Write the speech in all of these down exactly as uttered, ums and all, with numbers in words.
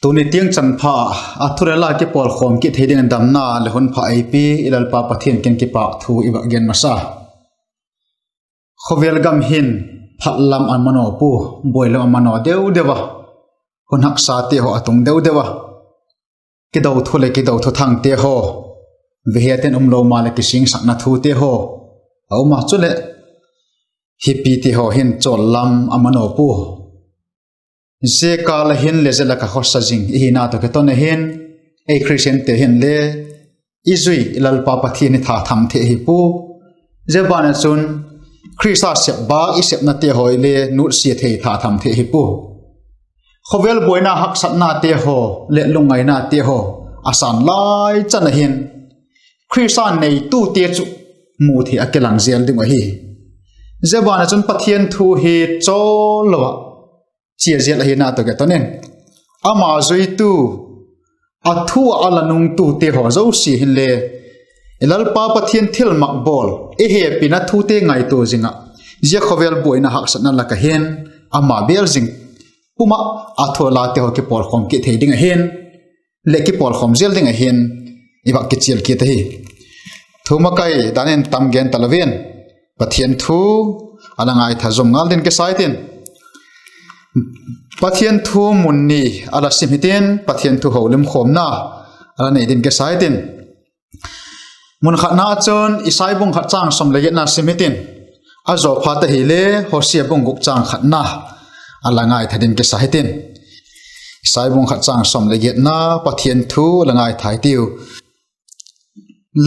Tuni tiang chanpha a thu leh la kipawlkhawm kit thei ding damna leh hun pha ei pia i Lalpa Pathian kiang kipak thu i va gen masa. Khawvel gam hin phat lam a manaw pua, buai lam a manaw deu deu a, hun haksate haw a tung deu deu a, kido thu leh kido thuthangte haw, vehete'n umlo maleh kisingsakna thute haw a um a, chuleh hipite haw hin chawl lam a manaw pua. Zia kâl a hin leh zia lak ah khawsa zing i hina tawh kiton a hin, ei Khristiante hin le i zui i Lalpa Pathian hi thatham thei ahi pua. Zia ban ah chun Khrista sep bâk i sepnate haw i le nutsia thei, thatham thei ahi pua. Khawvel buaina haksatnate haw leh lungngainate haw a sân lai chan a hin, Khrista neitute chu mu thei a kilang zel ding uh ahi. Zia ban ah chun Pathian thu hi chawl lo ah chia zel ahina tawh kiton in, ama zuitu, a thu ah a la nungtute haw zosia hin le i Lalpa Pathian thilmak bawl, i hepina thute ngaitua zing ah, zia khawvel buaina haksatna lak ah hin ama bêl zing pum ah a thu late haw kipawlkhawm kit thei ding ahin, leh kipawlkhawm zel ding ahin, i va kichial kit ahi. Thu makai dan in tam gen talo in, Pathian thu a la ngaitha zom ngal dingin kisa hitin, Pathian thu mun ni a la sim hitin, Pathian thu holimkhawmna a la nei dingin kisa hitin. Mun khatna chun Isai bung khat châng sawm leh giatna sim hitin, a zaw phat ahile Hosea bung guk châng khatna a la ngaitha dingin kisa hitin. Isai bung khat châng sawm leh giatna, Pathian thu la ngaitha hitiu.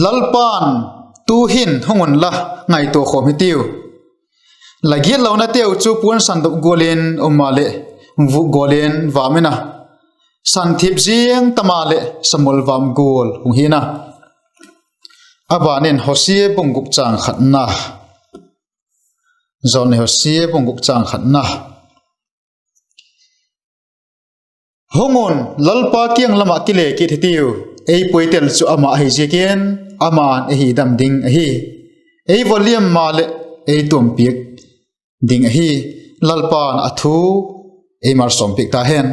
Lalpa'n, Tu'hin hung unla, ngaitua khawm hitiu; la gitlonateu chu puan sandok gual in um maleh, vuk gual in vam in a, santhip ziang ta maleh samul vam gual hung hi'n a. A ban in Hosea bung guk châng khatna, zawlnei Hosea bung guk châng khatna. Hung un, Lalpa kiang lam ah kile kit hitiu; ei puitel chu ama ahi ziakin, ama'n ei hidam ding ahi; ei va liam maleh ei tuampiak ding ahi. Lalpa'n a thu ei malsawmpiak ta hen.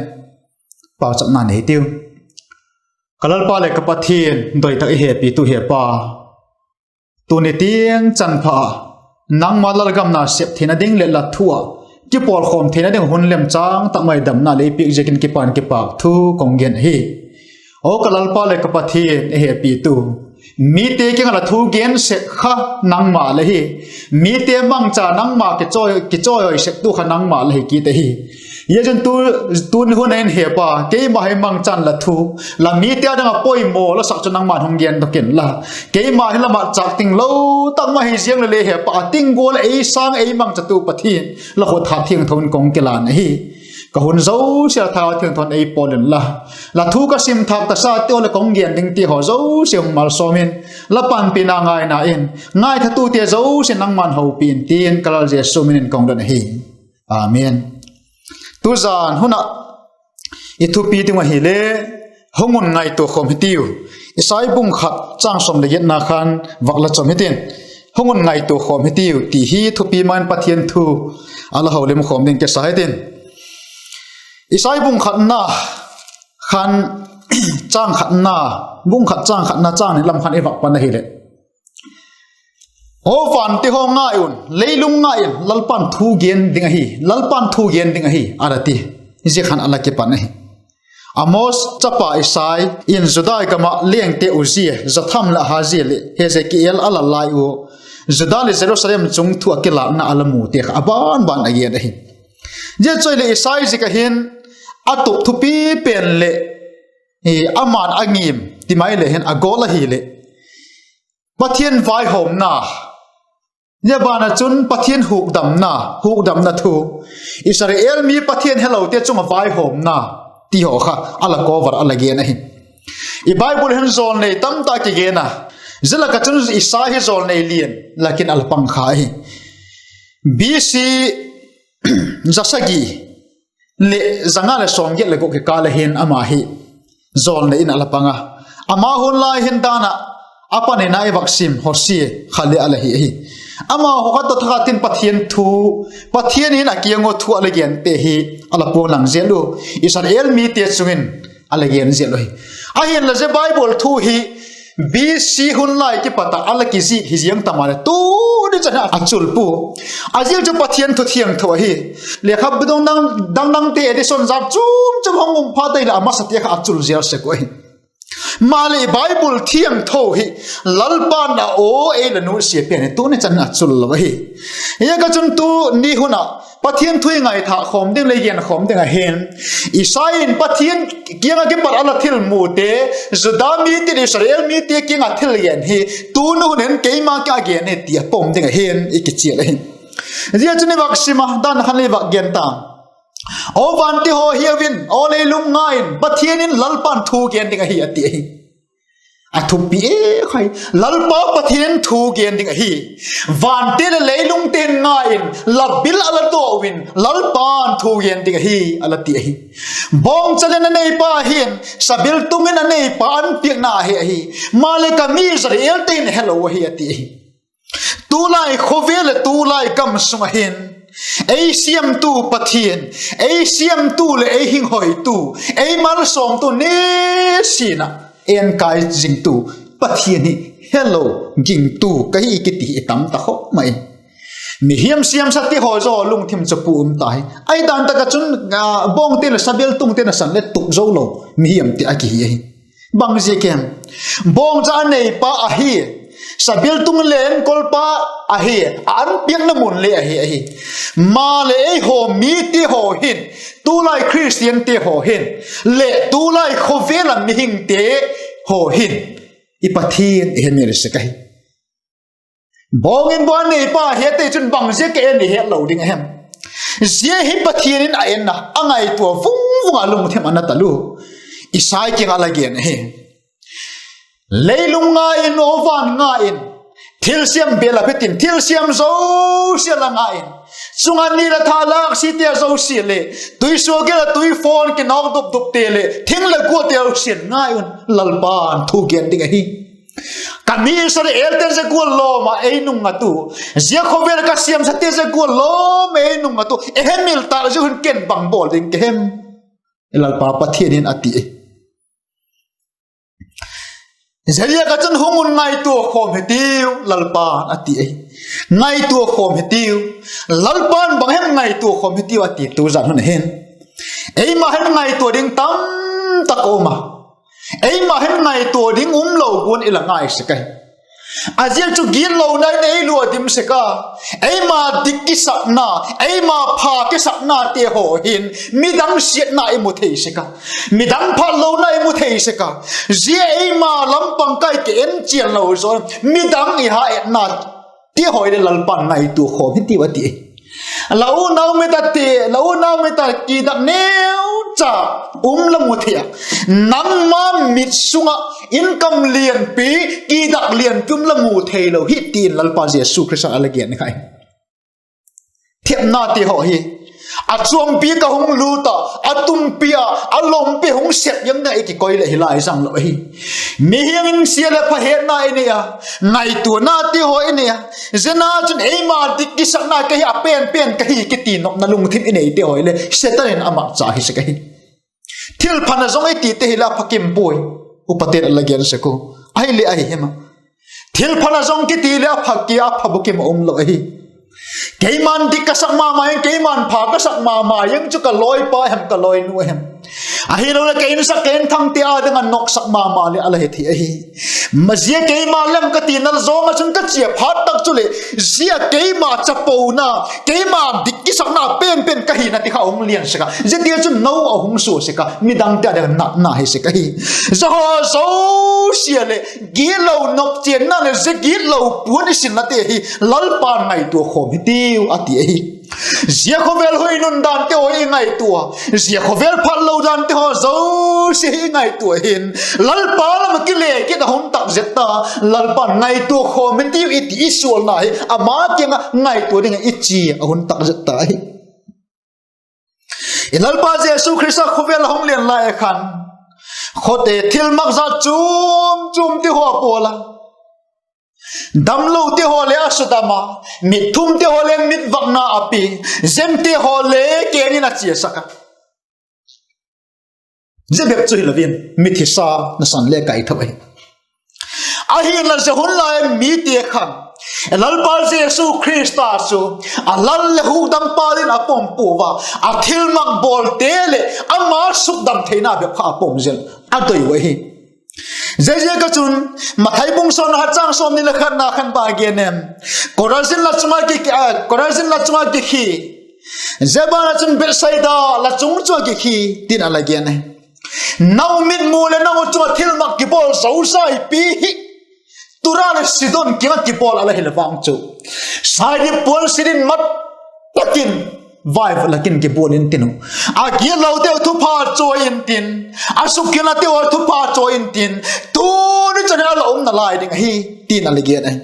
Pauchapna nei hitiu. Ka Lalpa leh ka Pathian, doi tak i hepitu Hepa, tuni tiang chanpha ah nangma lalgam na sep theina ding leh la thu ah kipawlkhawm theina ding hun lemchâng tak mai damna lei piak ziakin kipak in kipak thu ka hung gen ahi. Aw ka Lalpa leh ka Pathian, i hepitu, mite kiang ah la thu gen sek kha nangma la hi. Mite mangcha nangma kichawi, kichawi hoi sektu kha nangma la hi kit ahi. Zia chun tu, tuni hun ah hin Hepa, keima hi mangchan la thu, la mite â ding ah poimaw la sak chu nangma'n hung gendok inla, keima hi la matchâk tinglo tak mai hi ziang leh le Hepa, a ting gual ah ei sâng ei mangchatu Pathian, la khut hat thiangtho in ka hung kilan ahi. Ka hun zosia la Thagau Thiangtho'n ei pawl inla, la thu ka sim thâk tasate haw leh ka hung gen dingte haw zosia hung malsawm in, la panpina ngaina in, ngaithatute zosia nangma'n hopi in tin ka Lal Jesu min in ka hung don ahi. Amen. Tuzan hun ah i thupi ding ahile, Hung un, ngaitua khawm hitiu. Isai bung khat châng sawm leh giatna khan vak la chawm hitin, Hung un, ngaitua khawm hitiu, ti hi thupi mai in Pathian thu a la holimkhawm dingin kisa hitin. Isai bung khatna khan, châng khatna, bung khat châng khatna châng ni lam khan i vak pan ahileh, Aw vante haw, ngai un, leilung ngai in, Lalpa'n thu gen ding ahi, Lalpa'n thu gen ding ahi, a la ti. Zia khan a la kipan ahi. Amos chapa Isai in Juda gam ah lengte Uzia, Jotham leh Ahazia leh Hezekiel a lal lai ua, Juda leh Jerusalem chung thu ah kilâkna a la mute kha a ban ban a gen ahi. Zia chu ahileh Isai zik ah hin a tup thupi pen leh, ama'n a ngim ti mai leh hin a gawl ahileh, Pathian vaihawmna, zia ban ah chun Pathian hukdamna, hukdamna thu, Israel mi Pathian helote chung ah vaihawmna ti haw kha a la cover, a la gen ahi. I Bible hin jawlnei tamtak kigen a, zia lak ah chun Isai hi jawlnei lian lak in a la pang kha ahi. B C za sagi leh za nga leh sawmgiat leh guk kikâl ah hin ama hi jawlnei in a la pang a. Ama hun lai hin dan ah a panina i vak sim Hosea kha le a la hi ahi. Ama haw kha tawh thakhat in Pathian thu, Pathian in a kiang ua thu a la gente hi a la puang lang zel u. Israel mite chung in a la gen zial uh hi. Ahinla zia Bible thu hi B C hun lai kipat ah a la kizik hi ziang ta maleh tuni chan a chul pua. A ziak chu Pathian thu thiangtho ahi. Lekhabu dang dang, dang dangte edition zat chuam chuam hung um phat ahileh a masate kha a chul zial sek uh ahi. Maleh Bible thiangtho hi Lalpa'n a aw ei la nutsia pen hi tuni chan a chul lo ahi. Ziaka chun tuni hun ah Pathian thu i ngaithâk khawm ding leh i gen khawm ding ahi'n, Isai in Pathian kiang ah kipat a la thilmute, Juda mite leh Israel mite kiang ah thil gen hi tuni hun in keima kiang a gen hi ti a pom ding ahi'n i kichial ahi. Zia chun i vak sim a, dan khan i vak gen ta. Aw vante haw hiau in, aw leilung nga in, Pathian in Lalpa'n thu gen ding ahi a ti ahi. A thupi e khai. Lalpa Pathian in thu gen ding ahi. Vante leh leilungte'n nga in, la bil a la daw in, Lalpa'n thu gen ding ahi, a la ti ahi. Bawngchal in a neipa hin, sabiltung in a neipa an piakna ahi ahi. Maleh ka mi Israelte hin helo ahi a ti ahi. Tulai khawvel leh tulai gam sung ah hin, ei siamtu Pathian, ei siamtu leh ei hinghoitu, ei malsawmtu nisin ah en kai zingtu Pathian hi helo, gingtu ka hi kiti hi tam ta khop mai. Mihiam siamsate haw zaw lungthim chu pua um ta hi. Ahi dan tak ah chun, bawngte leh sabiltungte nasan leh tuk zo lo mihiamte a kihi ahi. Bang ziak em? Bawngchal a neipa ahi, sabiltung leh enkolpa ahi, a an piakna mun le ahi ahi. Maleh eihaw mite haw hin, tulai Khristiante haw hin, leh tulai khawvel a mihingte haw hin, i Pathian i hemil sek ahi. Bawng in bawng a neipa hete chun bang ziak a en i het lo ding a hem? Zia hi Pathian in a en a, a ngaitua vung vung a, lungthim a na talua. Isai kiang ah la gen ahi. Leilung nga in, aw van nga in, thilsiam bêl ah phet in, thilsiam zosia la nga in, chung ah ni leh tha lâksite zosia leh, tuisuagial ah tuifawn kinawk dupdupte leh, thing leh gualte zosia'n ngai un, Lalpa'n thu gen ding ahi. Ka mi Israelte zia gual lawm ah ei nung ngatu, zia khawvel ka siamsate zia gual lawm ei nung ngatu, ei hemil tâk ziak un ken bang bawl ding ka hem? Lalpa Pathian in a ti. Ziaziak ah chun hung un ngaitua khawm hitiu, Lalpa'n a ti ahi. Ngaitua khawm hitiu. Lalpa'n bang hem ngaitua khawm hitiu a ti tu zan hun ahin, eima hin ngaitua ding tamtak um a, eima hin ngaitua ding umlo gual i la ngai sek ahi. A ziak chu gitlona in ei lua dim sek a, eima dik kisakna, eima pha kisaknate haw hin midang siatna i mu thei sek a, midang phatlona i mu thei sek a, zia eima lam pang kai ka en chian lo zaw, midang i ha etna ti haw leh Lalpa'n ngaitua khawm hitiu a ti. La unau mit a ti, la unau mit a kidak neucha um la mu thei a, nangma mit sung ah in kam lianpi, kidak lianpi um la mu theilo hi ti'n Lalpa Jesu Khrista'n a la gen kha hi. Thepnate haw hi a chuampi ka hung lût a, a tumpi a, a lompi hung sep ziang ding i kikoi leh hi lai zang lo ahi. Mihing in sia leh pha hetna i nei a, ngaituanate haw i nei a, ziana chun eima dik kisakna ka hi a, pen pen ka hi kiti nopna lungthim i neite haw leh Setan in a mak cha hi sek ahi. Thilphana zong i tite hileh a pha kim puai. Upate'n a la gen sek u, ahileh ahi hem a, thilphana zong kiti leh a pha ki a, pha bukim a um lo ahi. Keima'n dik ka sak ma ma ing, keima'n pha ka sak ma ma ing chu ka lawipa hem, ka lawinu hem, ahiloleh ka insak ka inthangte â ding ah noksak ma ma leh a la hi thei ahi. Zia keima lem ka tina zawng ah chun ka chia phat tak chuleh, zia keima chapona, keima dik kisakna pen pen ka hina ti kha a hung lian sek a, zia ti ah chun no a hung sua sek a, midangte â ding ah natna hi sek ahi. Zia haw zosia leh gitlo nopchianna leh zia gitlo puan i sinnate hi Lalpa'n ngaitua khawm hitiu a ti ahi. Zia khawvel hui nun dante haw i ngaitua, zia khawvel phatlo dante haw zosia hi i ngaitua hin, Lalpa lam ah kile kit a hun tak zet ta. Lalpa'n ngaitua khawm hitiu i ti i sualna hi ama kiang ah ngaitua ding ah i chia a hun tak zet ta ahi. I Lalpa Jesu Khrista khawvel a hung lian lai khan, khawte thilmak zat chuam chuamte haw a bawl a, damlote haw leh a sudam a, mitthumte haw leh mitvakna a pia, zemte haw leh keng in a chiasak a. Zia bep chu hilo in, mithisa nasan le kai tho ahi. Ahinla zia hun lai mite khan Lalpa Jesu Khrista chu a Lal leh Hukdampa dingin a pom pua a, a thilmak bawlte leh ama sukdam theina bep kha a pom zel a doi u ahi. Ziaziak a chun Mathai bung sawmna khat chang sawmni leh khatna khan bang a gen em? Korazin la chung a ki, Korazin la chung a kikhi, zia ban ah chun Bethsaida la chung chung a kikhi, tin a la gen ahi. Nau mitmu leh nau chung ah thilmak kibawl zozai pi hi Tura leh Sidon kiang ah kibawl a la hile vang chu, saidip puan sit in mat tak in vaivut lak in kibual intin u, a gitloteu thupha chawi intin, a sukgenlateu thupha chawi intin, tuni chan a la umna lai ding ahi, tin a la gen ahi.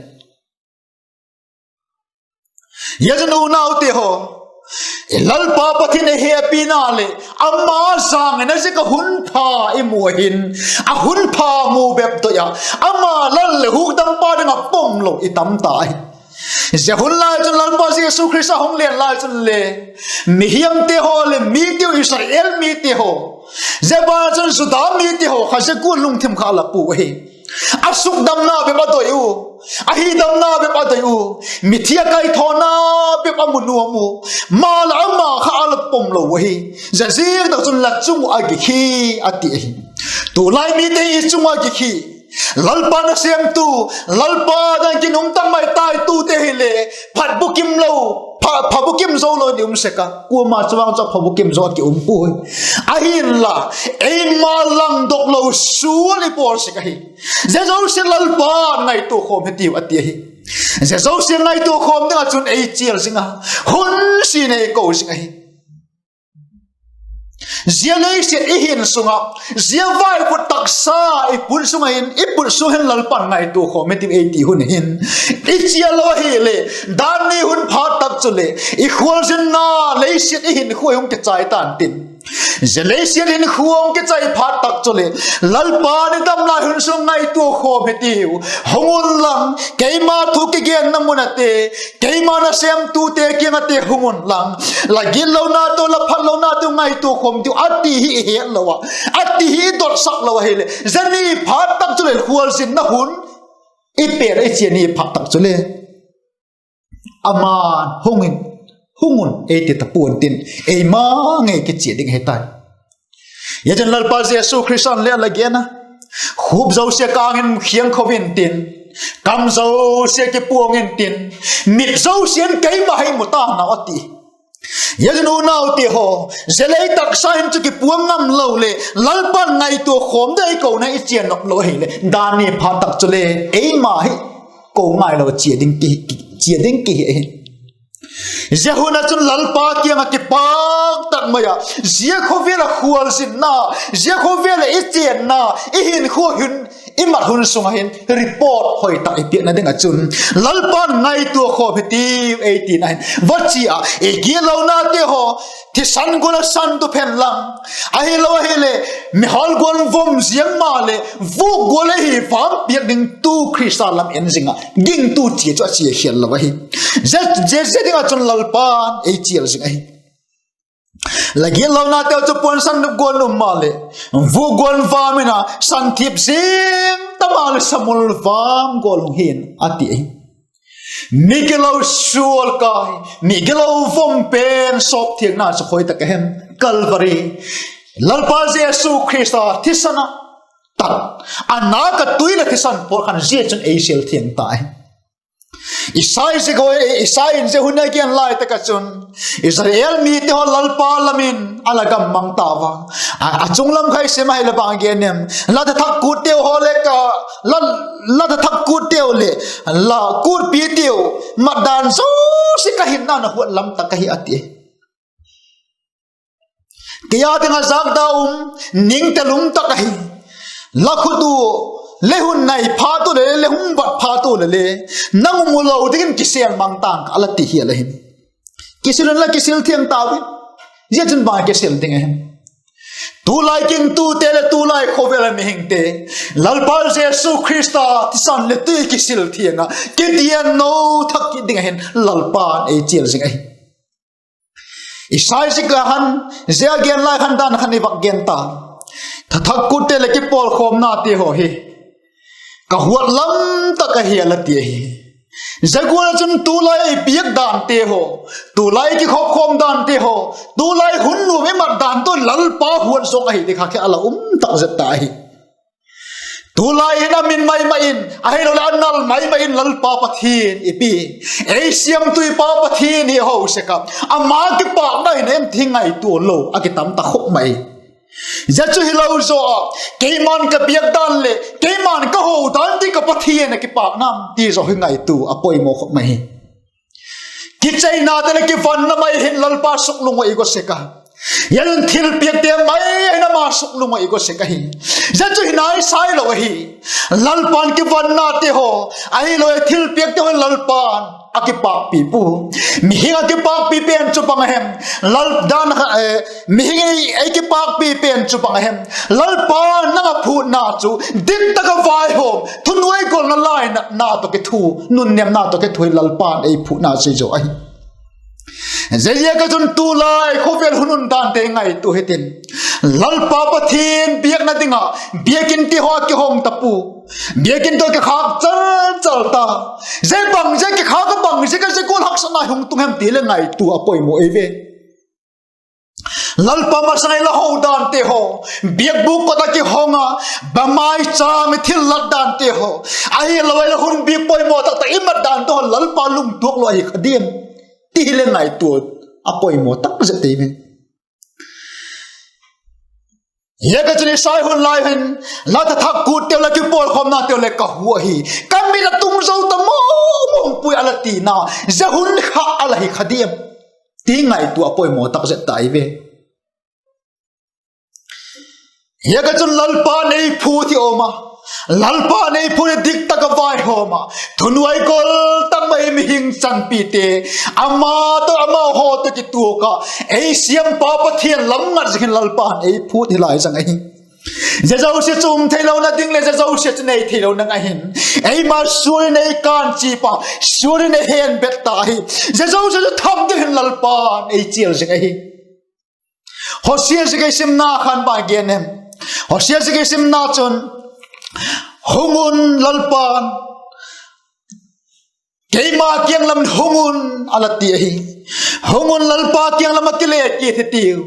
Zia chun unaute haw, Lalpa Pathian ei hepina leh ama jangin a ziak a hun pha i mu a hin, a hun pha mu bep doi a, ama Lal leh Hukdampa ding a pom lo i tam ta ahi. Zia hun lai chun Lalpa Jesu Khrista hung len lai chun le, mihiamte haw leh miteu, Israel mite haw, zia ban ah chun Juda mite haw kha zia gual lungthim kha a la pua ahi. A sukdamna bep a doi u, a hidamna bep a doi u, mithi a kaithawna bep a mu nuam u, maleh ama kha a la pom lo ahi. Ziaziak tak chun la chung uh a kikhi, a ti ahi. Tulai mite i chung uh a kikhi. Lalpa nasêmtu, Lalpa dang kin um tak mai taitute hile, phat bukim lo, pha, pha bukim zo lo in i um sek a, kuama chuvang chu pha bukim zo a ki um puai. Ahinla, eima langdok lo sual i bawl sek ahi. Zia zosia Lalpa ngaitua khawm hitiu a ti ahi. Zia zosia ngaitua khawm ding ah chun ei chial zing a, hun sin ei ko zing ahi. Zia leisiat i hin sung ah, zia vaivut taksa i put sung ah hin, i put sung hin Lalpa'n ngaitua khawm hitiu ei ti hun hin i chial lo ahileh, dan ni hun phat tak chuleh i khualzinna leisiat i hinkhua hung kichai ta'n tin. Zia leisiat hinkhua hung kichai phat tak chuleh, Lalpa'n i dam lai hun sung ngaitua khawm hitiu, hung unlang, keima thu kigenna mun ate, keima nasêmtute kiang ate hung unlang, la gitlonate, la phatlonate ngaitua khawm tiu a ti hi i het lo a, a ti hi i dotsak lo ahileh, zia ni phat tak chuleh khualzinna hun i pêt a i chia ni phat tak chuleh, ama'n hung in, hung un ei ti ta pua'n tin, eima ngei kichia ding ahi tai. Zia chun Lalpa Jesu Khrista'n le a la gen a, khup zosia kâng in khiang kho intin, kam zosia kipuang intin, mit zosia'n keima hei mu ta nau a ti. Zia chun unaute haw, zia lei taksa in chu kipuang ngam lo leh, Lalpa'n ngaitua khawm ding ei kona i chia nop lo ahileh, dan ni phat tak chuleh eima hi ko ngai lo chia ding ki, chia ding ki hi ahi. Zia hun ah chun Lalpa kiang ah kipâk tak mai a, zia khawvel ah khualzinna, zia khawvel ah i chênna, i hinkhua hin, i mat hun sung ah hin report hoi tak i piakna ding ah chun, Lalpa'n ngaitua khawm hitiu ei tina hin va chia a, i gitlonate haw, thisan gual ah san tu phen lang, ahilo ahileh, mihawl gual vom ziang maleh vuk gual ahi vang piak ding tu Khrista lam en zing ah gingtu chia chu a chia khial lo ahi. Zia, zia, zia ding ah chun Lalpa'n ei chial zing ahi. La gitlonateu chu puan san gual um maleh, vuk gual vam in a san thip zing ta maleh, samul vam gual hung hi'n a ti ahi. Migilo sual kai, migilo vom pen sawp thiangna chu khoi tak a hem? Calvary. Lalpa Jesu Khrista thisan a tat, a nâk a tui leh thisan pawt khan zia chun ei sil thiang ta ahi. Isai zik, Isai in zia hun a gen lai tak ah chun, Israel mite haw Lalpa lam in a la gam mang tau a. A, a chung lam kha i sim ahileh bang a gen em? La tha thak kutteu haw leh ka, la, la tha thak kutteu leh la kutpiteu, mat dan zosia ka hinna na huat lam tak ahi a ti. Kei â ding ah zâkda um, ning telum tak ahi. La khut u le hun nai phat u leh le, le hung bat phat u leh le, nang um u lo dingin kisêl mang tang ka, a la ti hial ahi. Kisil un la kisil thiang tau in, zia chun bang kisil ding ahi? Tulai gingtute leh tulai khawvel a mihingte, Lalpa Jesu Khrista thisan leh tui kisil thiang ah kidian no thak kit ding ahin Lalpa'n ei chial zing ahi. Isai zik a khan, zia gen lai khan dan khan i vak gen ta. Thathak kutte leh kipawlkhawmnate haw hi ka huat lam tak ahi, a la ti ahi. Zia gual ah chun tulai ei piak dante haw, tulai kikhopkhawm dante haw, tulai hun nuam i mat dan tawh Lalpa huat zawk ahi ti kha khe a la um tak zet ta ahi. Tulai hin a min mai mai in, ahiloleh a nal mai mai in Lalpa Pathian i pi, ei siamtu i Pa Pathian i ho sek a, ama kipâkna hi en ti ngaitua lo a kitam ta khop mai. Zia chu hilo zaw ah, keima'n ka biak dan leh keima'n ka ho dan ti ka Pathian a kipâkna am ti zaw hi ngaitua a poimaw khop mai hi. Kicheinate leh kivanna mai hin Lalpa suklungua i go sek a, zia chun thilpiakte mai hin ama suklungua i go sek ahi. Zia chu hi nai sai lo ahi. Lalpa'n kivannate haw, ahilo thilpiakte haw Lalpa'n a kipâkpi pua. Mihing a kipâkpi pen chu bang a hem? Lal dan, mihing ei kipâkpi pen chu bang a hem? Lalpa'n nang a phûtna chu dik tak a vaihawm, thunuai golna, lainatna tawh kithu, nunnêmna tawh kithu hi Lalpa'n ei phûtna chu zaw ahi. Ziaziak a chun tulai khawvel hun un dante ngaitua hitin, Lalpa Pathian biakna ding ah biakin ti haw a kihong ta pua. Biakin tawh kikhâk chal chal ta. Zia bang zia kikhâk a bang ziak a zia gual haksatna hung tung hem ti leh ngaitua a poimaw ei ve. Lalpa masang ei la ho dante haw, biakbûk kot a kihong a, bamaichâm i thillat dante haw, ahilo ei la hun bik poimaw tak tak i mat dante haw Lalpa lungtuak lo ahi kha diam ti hi leh ngaitua a poimaw tak zet ei ve. Ziak a chun Isai hun lai hin, la thathak kutteu, la kipawlkhawmnateu leh ka hu ahi, ka mit a tung zo ta mawng mawng puai, a la tina, zia hun kha a la hi kha diam ti ngaitua a poimaw tak zet ta ei ve. Ziak a chun Lalpa'n ei phût hi um a, Lalpa'n ei phût hi dik tak a vaihawm a, thunuai gol tak mai mihing chanpite, ama tawh amau haw tawh kituak a, ei siampa Pathian lam ngat zing hin Lalpa'n ei phût hi lai zang ahi. Zia zosia chu um theilona ding leh zia zosia chu nei theilona ding ahi'n, eima sual in ei kânchipa, sual in ei hen bet ta ahi. Zia zosia chu tham ding hin Lalpa'n ei chial zing ahi. Hosea ziak ei simna khan bang a gen em? Hosea ziak ei simna chun, Hung un, Lalpa'n keima kiang lam hung un, a la ti ahi. Hung un, Lalpa kiang lam ah kile kit hitiu.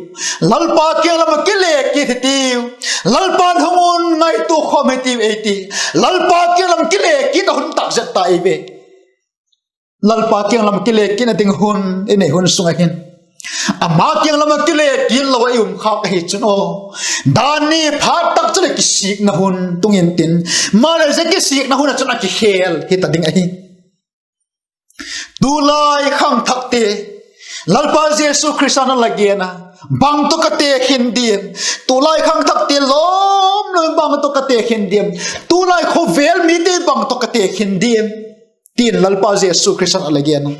Lalpa kiang lam ah kile kit hitiu. Lalpa'n hung un, ngaitua khawm hitiu ei ti. Lalpa kiang lam kile kit a hun tak zet ta ei ve. Lalpa kiang lam kile kitna ding hun i nei hun sung ah hin, ama kiang lam ah kile kit lo a i um khâk ahi chun aw, dan ni phat tak chu leh kisikna hun tung intin, maleh zia kisikna hun ah chun a kikhêl hita ding ahi. Tulai khangthakte, Lalpa Jesu Khrista'n a la gen a, bang tawh ka tekhin diam? Tulai khangthakte lawm lawm bang tawh ka tekhin diam? Tulai khawvel mite bang tawh ka tekhin diam? Ti'n Lalpa Jesu Khrista'n a la gen a.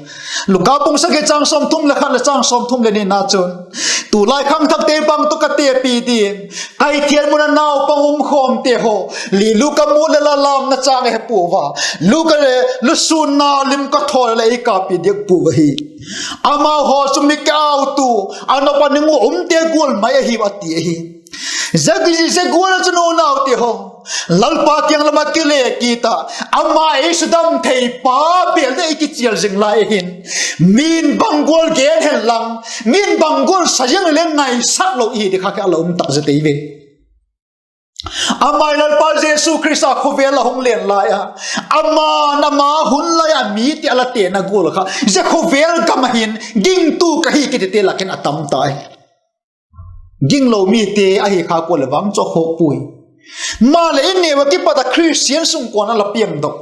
Luka bung sagi châng sawmthum leh khat leh châng sawmthum leh nina chun, tulai khangthakte bang tawh ka tepi diam? Ka hethiam mun ah naupang um khawmte haw, li lu ka mut leh la lamna châng a he pua a, lu ka, lu sûnna lim ka thaw leh ei kâpi diak pua ahi. Amau haw chu mi kiautu, a nop a ning u umte gual mai ahiu a ti ahi. Zia, zia gual ah chun unaute haw, Lalpa kiang lam ah kile kit a, ama ei sudam theipa bêl ding i kichial zing lai ahi'n, min bang gual gen hen lang, min bang gual sa ziang leh ngaisak lo i hi ti kha kha a la um tak zet ei ve. Ama i Lalpa Jesu Khrista khawvel a hung len lai a, ama'n ama hun lai a mite a la tena gual kha zia khawvel gam ah hin gingtu ka hi kitite lak in a tam tai. Ginglo mite ahi kha kua leh vang chu a khawk puai. Maleh i neu a kipat a Khristian sungkuan a la piangdok,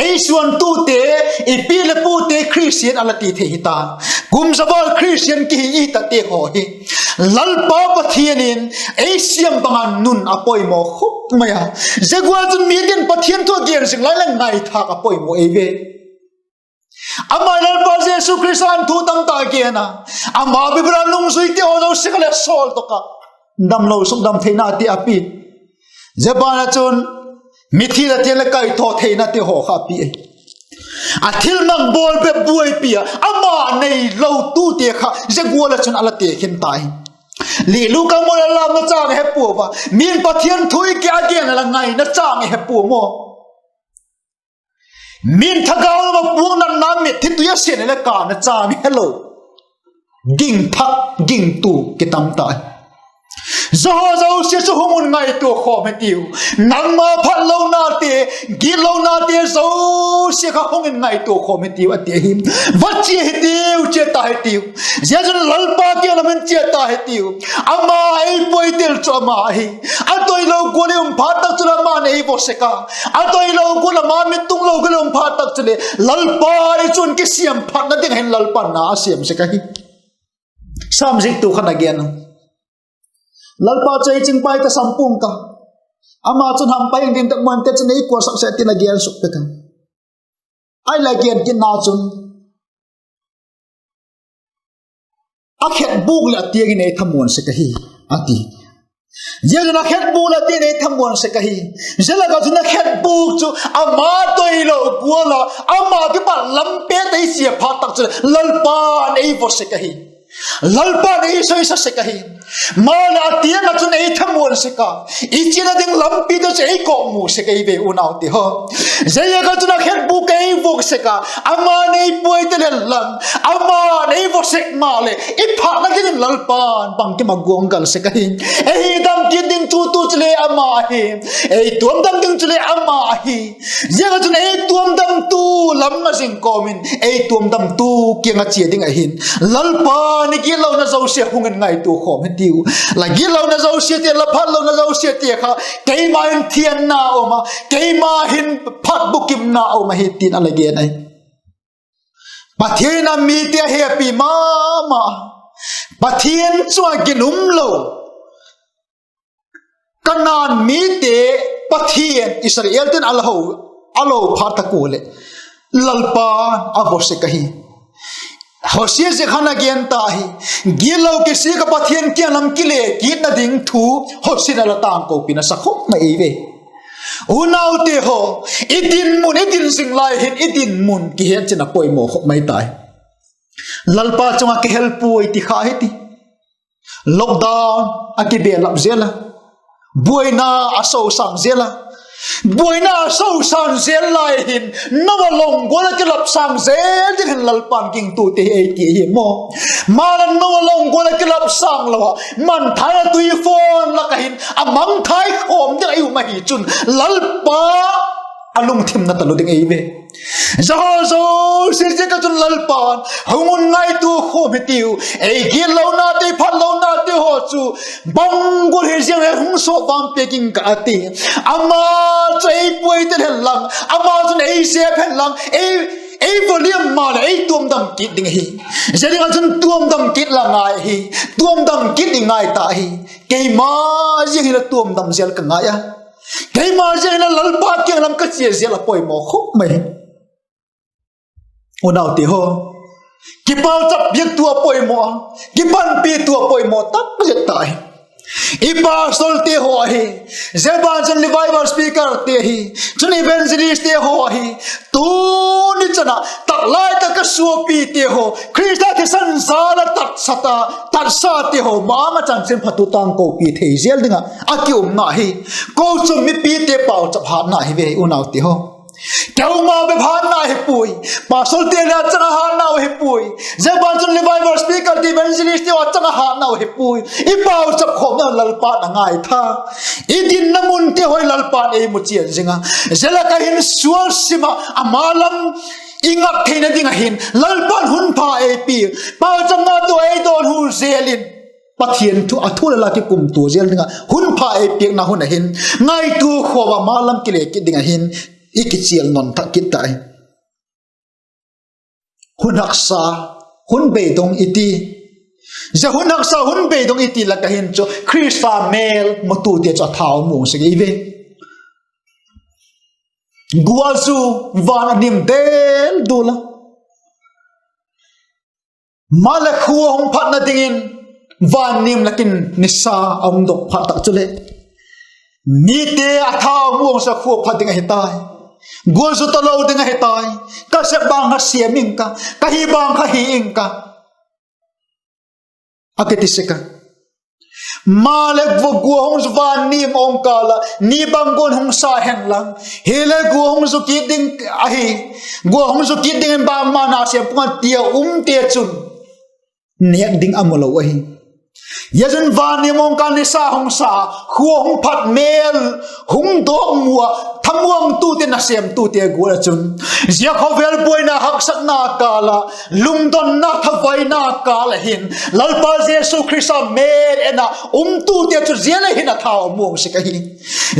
ei suantute, i pi leh pute Khristian a la ti thei hita. Kum zaval Khristian kihi i tate haw hi Lalpa Pathian in ei siam bang a nun a poimaw khop mai a. Zia gual chun mite'n Pathian thu a gen zing lai leh ngaithâk a poimaw ei ve. Ama i Lalpa Jesu Khrista'n thu tam tak gen a, ama bible a nungzuite haw zosia kha leh sawldok a, damlo sukdam theina ti a pia. Zia ban ah chun mithi la tiang leh kaithaw theina ti haw kha a pia. A thilmak bawl bep buaipi a ama neilotute kha zia gual ah chun a la tekhin tai. Lihlu ka mu leh lamna châng he pua a, min Pathian thu i gen a la ngaina châng he pua maw. Min thagau lam ah puaknatna mit thi tui a sian leh kâna châng helo. Ging thak, gingtu kitam ta hi. Zia haw zosia chu hung un ngaitua khawm hitiu. Nangma phatlonate, gitlonate zosia kha hung in ngaitua khawm hitiu a ti ahi. Va chia hitiu, chia ta hitiu. Zia chun Lalpa kiang lam in chia ta hitiu. Ama ei puitel chu ama ahi. A toilo gual i um phat tak chuleh ama'n ei vaw sek a. A toilo gual, ama mit tunglo gual i um phat tak chuleh Lalpa'n ei chun kisiam phatna ding hin Lalpa'n na a siam sek ahi. Sam ziaktu khan a gen a, Lalpa chu ei chingpai ta sam pua'ng ka, ama chun hampai ding tak muante chun ei kuasak sek tin a gen suk pek a. Ahi la gen kitna chun, a khetbûk leh a tiang in ei thamuan sek ahi, a ti. Zia chun a khetbûk leh a tiang in ei thamuan sek ahi. Zia lak ah chun a khetbûk chu ama toilo gual ah ama kipat lampi tei chia phat tak chuleh Lalpa'n ei vaw sek ahi. Lalpa'n ei soisa sek ahi. Maleh a tiang ah chun ei thamuan sek a, i chiana ding lampi tawh chu ei kawkmu sek ei ve unaute haw. Zia lak ah chun a khetbûk ei vuak sek a, ama'n ei puitel hen lang, ama'n ei vaw sek maleh i phatna dingin Lalpa'n bangkim a guanggal sek ahi. Ei hi dam kit ding chu tu chule ama ahi. Ei tuamdam ding chule ama ahi. Ziak ah chun ei tuamdamtu lam a zing kawm in ei tuamdamtu kiang ah chia ding ahi'n, Lalpa'n i gitlona zosia hung in ngaitua khawm hitiu. La gitlona zosiate, la phatlona zosiate kha keima in thianna um a, keima hin phat bukimna um ahi tin a la gen ahi. Pathian a mite a hepi ma ma, Pathian chung ah ginum lo, Kanaan mite Pathian Israelte'n a la ho, a lo phat tak ua leh Lalpa'n a vaw sek ahi. Hosea ziak khan a gen ta hi. Gitlo kisik ah Pathian kiang lam kile kitna ding thu Hosea in a la tangkopina sa khop mai ei ve. Unaute haw, i dinmun, i din zing lai hin i dinmun kihetchian a poimaw khop mai ta hi. Lalpa chung ah kihel puai ti kha hi ti. Lockdown a kibelap zel a, buaina a sosâng zel a, buaina a sosâng zel lai hin Noah long gual a kilap sâng zel ding hin Lalpa'n gingtute hi ei ti hi maw. Maleh Noah long gual a kilap sâng lo a, mangthai a tuifawn lak ah hin a mangthai khawm ding a i um ahi chun Lalpa a lungthim na talu ding ei ve. Zia haw zosia ziak ah chun Lalpa'n hung un ngaitua khawm hitiu. Ei gitlonate, phatlonate haw chu bang gual hi ziang le hung sawp vang piak ing ka, a ti. Ama chu ei puitel hen lang, ama chun ei zep hen lang, ei, ei vaw liam maleh ei tuamdam kit ding ahi. Zia ding ah chun tuamdam kit la ngai ahi. Tuamdam kit i ngai ta ahi. Keima ziang hile tuamdam zel ka ngai a, keima ziang hile Lalpa kiang lam ka chia zel a poimaw khop mai. Unaute haw, kipauchap piaktu a poimaw a, kipanpitu a poimaw tak zet ta hi. I pastorte haw ahi, zia ban chun revival speakerte ahi, chun evangelistte haw ahi, tuni chan ah tak lai tak a suapite haw, Khrista thisan jal ah tatsate, tatsate haw ma ma chanchinpha thu tangkopi thei zel ding ah a ki umna hi. Kochuam mipite pauchap hatna hi ve unaute haw. Keima bep hatna hi puai. Pastorte le a chang a hatnau hi puai. Zia ban chun revival speaker, evangelistte a chang a hatnau hi puai. I pauchap khawmna Lalpa'n a ngaitha. I dinna munte haw Lalpa'n ei mu chian zing a. Zia lak ah hin sual sim ah ama lam i ngak theina ding ah hin Lalpa'n hun pha ei pia, pauchapna tawh ei dawnhu zel in, Pathian thu, a thu le la kikumtua zel ding ah hun pha ei piakna hun ah hin ngaitua khawm ah ama lam kile kit ding ah hin i kichial nawn thak kit ta hi. Hun haksa, hun beidong i ti. Zia hun haksa, hun beidong i ti lak ah hin chu Khrista mêl mutute chu a thau muang sek ei ve. Gualzu, van a nim del dul a, maleh khua hung phatna dingin van nim lak in nisa a hung dok phat tak chuleh mite a thau muang sa khua phat ding ahi tai. Gualzu talo ding ahi tai. Ka sep bang kha siam ing ka, ka hi bang kha hi ing ka, a kiti sek a. Maleh gua hung zu van nim awng kâl ah ni bang guan hung sa hen lang, hile gua hung zu kit ding ahi, gua hung zu kit dingin bangma na sêm pua a tia umte chun nêk ding a mu lo ahi. Zia chun van nim awng kâl nisa hung sa, khua hung phat, mêl hung dawk mu ah, thamuangtute nasêmtute gual ah chun, zia khawvel buaina haksatna kâl ah, lungdonna thavaina kâl ah hin Lalpa Jesu Khrista mêl en ah umtute chu zia leh hin a thau a muang sek ahi.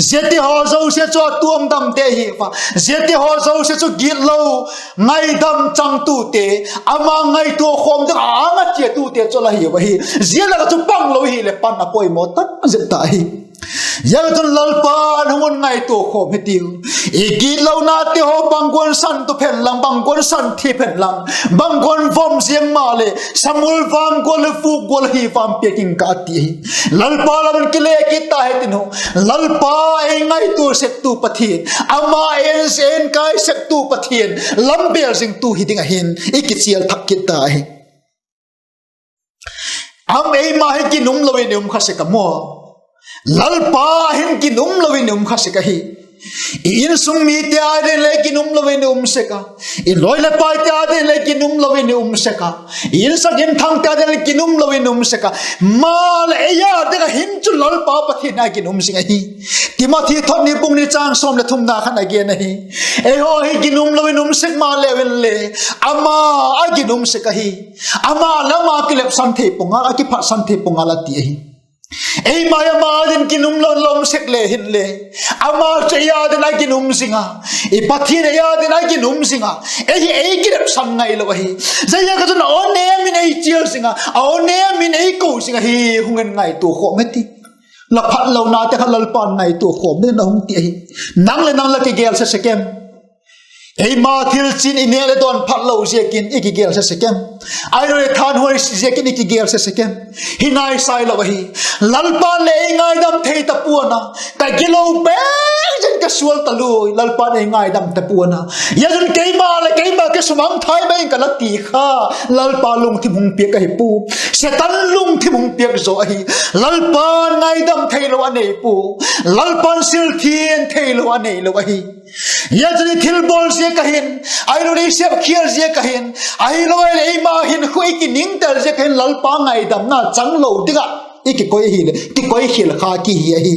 Ziate haw zosia chu a tuamdamte hi a, ziate haw zosia chu gitlo, ngaidam changtute, ama ngaitua khawm ding a âng a chiatute chu la hiu ahi. Zia lak ah chu pang lo hileh pan a poimaw tak zet ta ahi. Zia chun Lalpa'n, hung un ngaitua khawm hitiu, i gitlonate haw bang guan san tu phen lang, bang guan san thi phen lang, bang guan vom ziang maleh samul vam gual le vuk gual hi vam piak ing ka, a ti ahi. Lalpa lam in kile kit ta hitin u, Lalpa ei ngaitua sektu Pathian, ama ei en kai sektu Pathian lam bêl zingtu hi ding ahin i kichial thak kit ta ahi. Am eima hi ginum lo in i um kha sek a maw? Lalpa hin ginum lo in i um kha sek ahi. I insung mite â ding leh ginum lo in i um sek a, i lawi leh paite â ding leh ginum lo in i um sek a, i insak inthangte â ding leh ginum lo in i um sek a, maleh ei â ding ah hin chu Lalpa Pathian a ginum zing ahi. Timothi thot ni bung ni chang sawm leh thumna khan a gen ahi. Eihaw hi ginum lo in um sek maleu inle, ama a ginum sek ahi. Ama leh ama kilepsan thei pua ngal, a kiphatsan thei pua ngal a ti ahi. Eima ama â ding ginum lo in la um sek le hinle, ama chu ei â ding a ginum zing a, i Pathian ei â ding a ginum zing a, ei hi ei kilepsan ngailo ahi. Ziaziak a chun a aw nêm in ei chial zing a, a aw nêm in ei ko zing ahi. Hung in ngaitua khawm hiti. La phatlonate kha Lalpa'n ngaitua khawm dingin a hung ti ahi. Nang leh nang la kigel se sek em? Eima thil chin i nêk leh dawn phat lo ziakin i kigel se sek em? Ahiloleh thanhuai ziakin i kigel se sek em? Hi nai sai lo ahi. Lalpa'n le ei ngaidam thei ta pua'n a, ka gilo bêk zing ka sual ta lui, Lalpa'n ei ngaidam ta pua'n a. Zia chun keima leh keima kisumang thai mai ing ka la ti kha, Lalpa lungthim hung piak ahi pua. Setan lungthim hung piak zaw ahi. Lalpa'n ngaidam theilo a nei pua. Lalpa'n silthiang theilo a neilo ahi. Zia chun i thilbawl ziak a hin, ahiloleh i sepkhial ziak a hin, ahiloleh eima hinkhua i kiningtel ziak a hin Lalpa ngaidamna chang lo ding ah i kikoi ahileh kikoikhial kha ki hi ahi.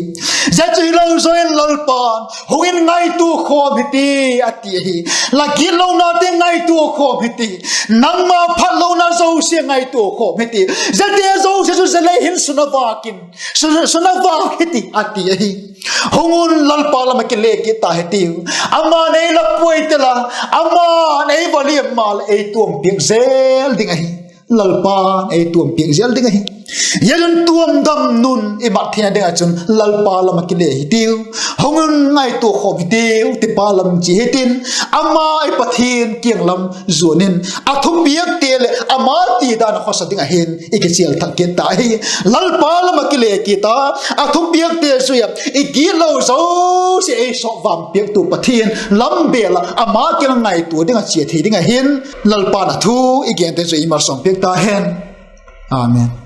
Zia chu hilo zaw in Lalpa'n, hung in ngaitua khawm hiti, a ti ahi. La gitlonate ngaitua khawm hiti. Nangma phatlona zosia ngaitua khawm hiti. Ziate zosia chu zia lei hin sun a vâk in, sun a vâk hiti, a ti ahi. Hung un Lalpa lam ah kile kit ta hitiu. Ama'n ei la puai tel a, ama'n ei va liam maleh ei tuampiak zel ding ahi. Lalpa'n ei tuampiak zel ding ahi. Zia chun tuamdam nun i mat theina ding ah chun Lalpa lam ah kile hitiu. Hung un ngaitua khawm hitiu, tipa lam chia hitin, ama i Pathian kiang lam zuan in, a thupiakte leh ama ti dan a khawsa ding ah hin i kichial thak kit ta ahi. Lalpa lam ah kile kit a, a thupiakte zui ah i gitlo zosia ei sawp vang piaktu Pathian lam bêl ah ama kiang ngaitua ding ah chia thei ding ah hin Lalpa'n a thu i gente chu ei malsawm piak ta hen. Amen.